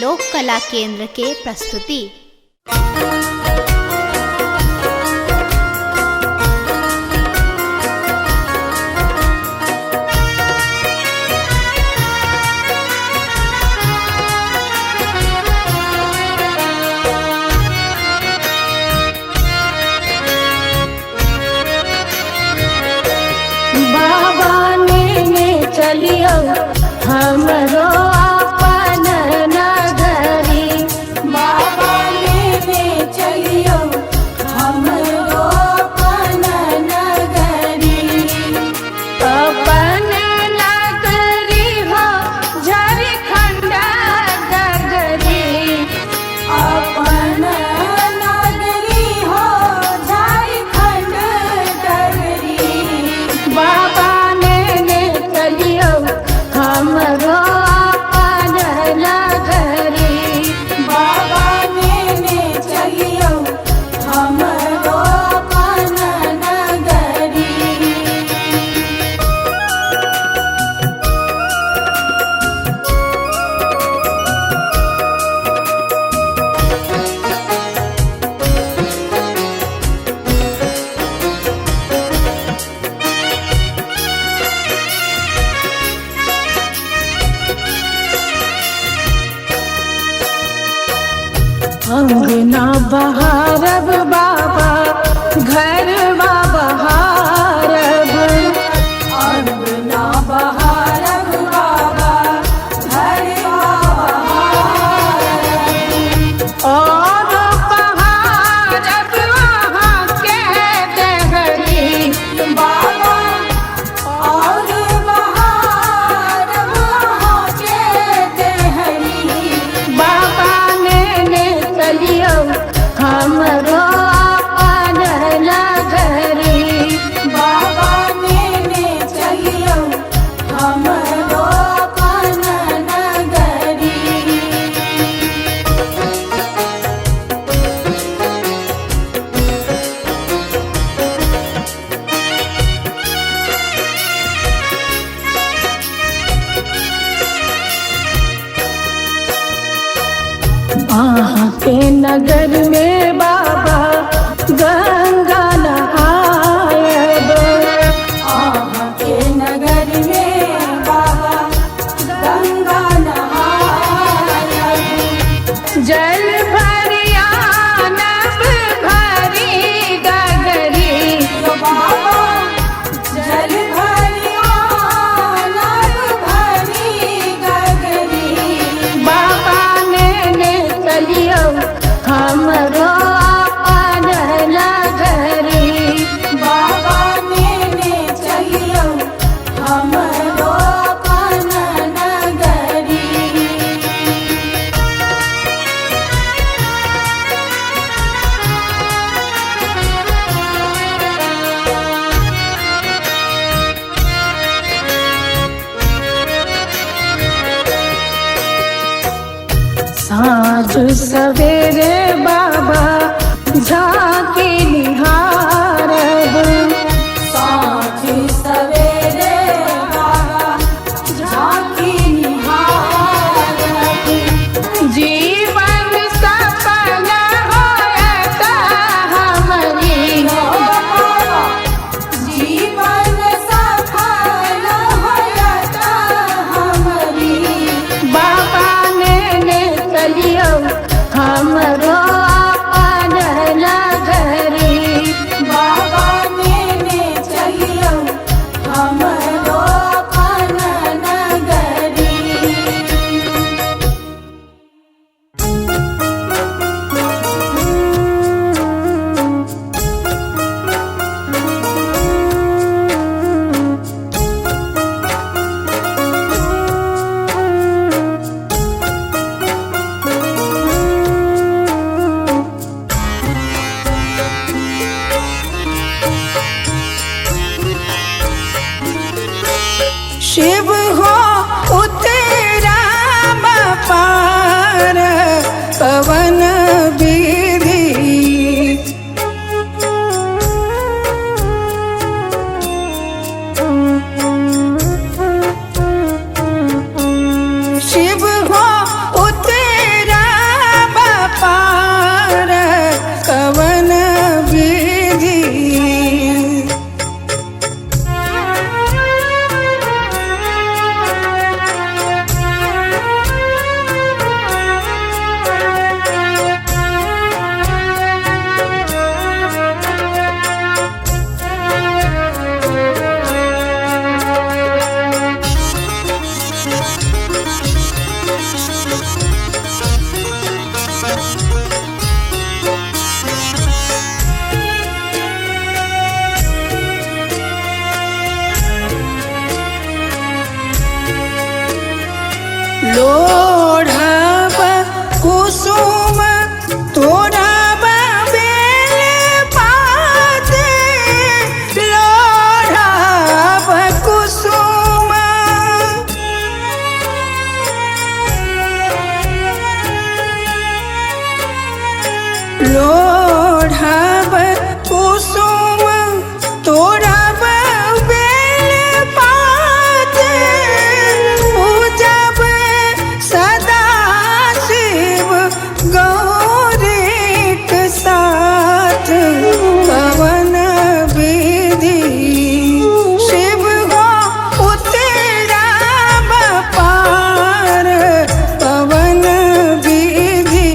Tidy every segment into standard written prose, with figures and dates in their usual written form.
लोक कला केंद्र के प्रस्तुति। बाबा ने चलियो हमरो अपन नगरी। बाबा लेने चलियो हमरो अपन नगरी। अपन नगरी हो झारखंड नगरी। अपन नगरी हो झारखंड नगरी। बाबा ने चलियो हमरो अपन नगरी। बाबा लेने चलियो हमरो अपन नगरी। अंगना बहारब बाबा घर बहारब। अंगना बहारब बाबा घर बहारब। और बहारब वहाँ के दहरी। बाबा और बहारब वहाँ के देहरी। बाबा ने चलियो हमरो अपन नगरी। बाबा नेने चलियो हमरो अपन नगरी। अहाँ के नगर में बाबा गंगा नहायब। अहाँ के नगर में बाबा गंगा नहायब। जल भरिया नब भरी गगरी। बाबा जल भरिया नभ भरी गगरी। बाबा ने चलियो हमरो अपन नगरी। बाबा नेने चलियो हमरो अपन नगरी। साँझ सवेरे बाबा झांकी निहारब। साँझ सवेरे बाबा झांकी निहारब। जीवन सफल होयत हमरी। बाबा जीवन सफल होयत हमरी। बाबा ने चलियो हमरो अपन नगरी। लोढ़ब कुसुम तोड़ब बेल पात, लोढ़ब कुसुम। लोढ़ब कुसुम तोड़ब बेल पात, पूजब सदा शिव गौरीक साथ। पवन विधि शिव हो उतरब पार, पवन विधि।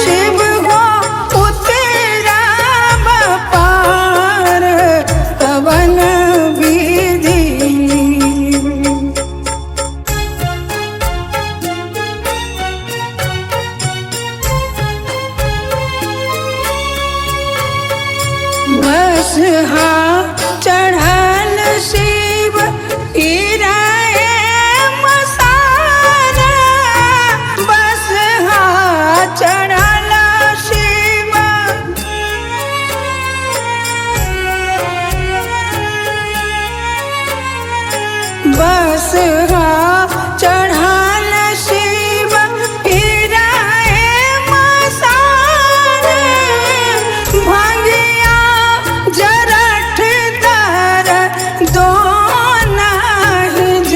शिव हो उतरब पार, पवन विधि। बसहा चढ़ल शिव इराए मसान, बसहा चढ़ल शिव। बसहा चढ़ल शिव इराए मसान, भंगिया जरठ दर दो नाही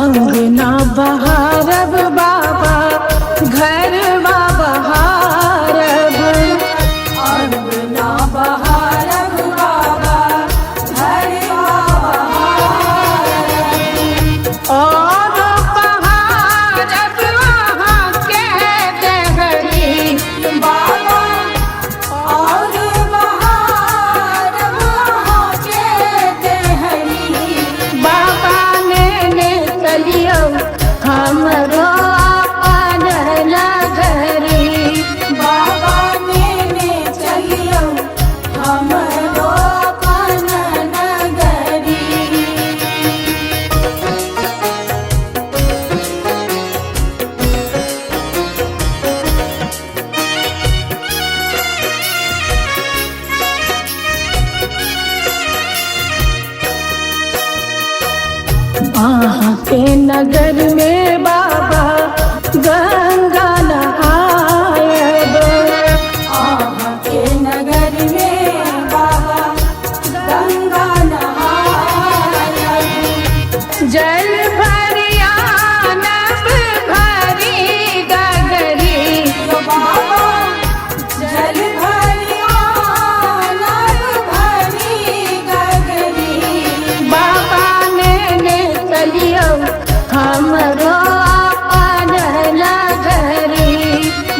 अंगना बहारब बाबा, घरवा बहारब। अंगना बहारब बाबा, घरवा बहारब। और बहारब अहाँ के देहरी। बाबा और बहारब अहाँ के देहरी। बाबा नेने चलियौ हमरो अपन नगरी। बाबा नेने चलियौ हमरो अपन नगरी। अहाँ के नगर में बाबा गंगा नहायब। अहाँ के नगर में बाबा गंगा नहायब। जल भरिया नब भरी गगरी। बाबा जल भरिया नभ भरी गगरी। बाबा नेने चलियौ हमरो अपन नगरी।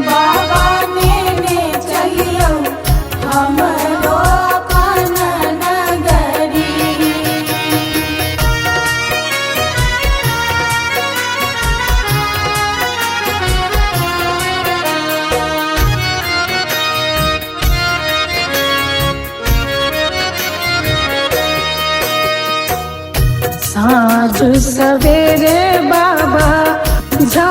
बाबा नेने चलियौ हमरो अपन नगरी। साँझ सवेरे बाबा झा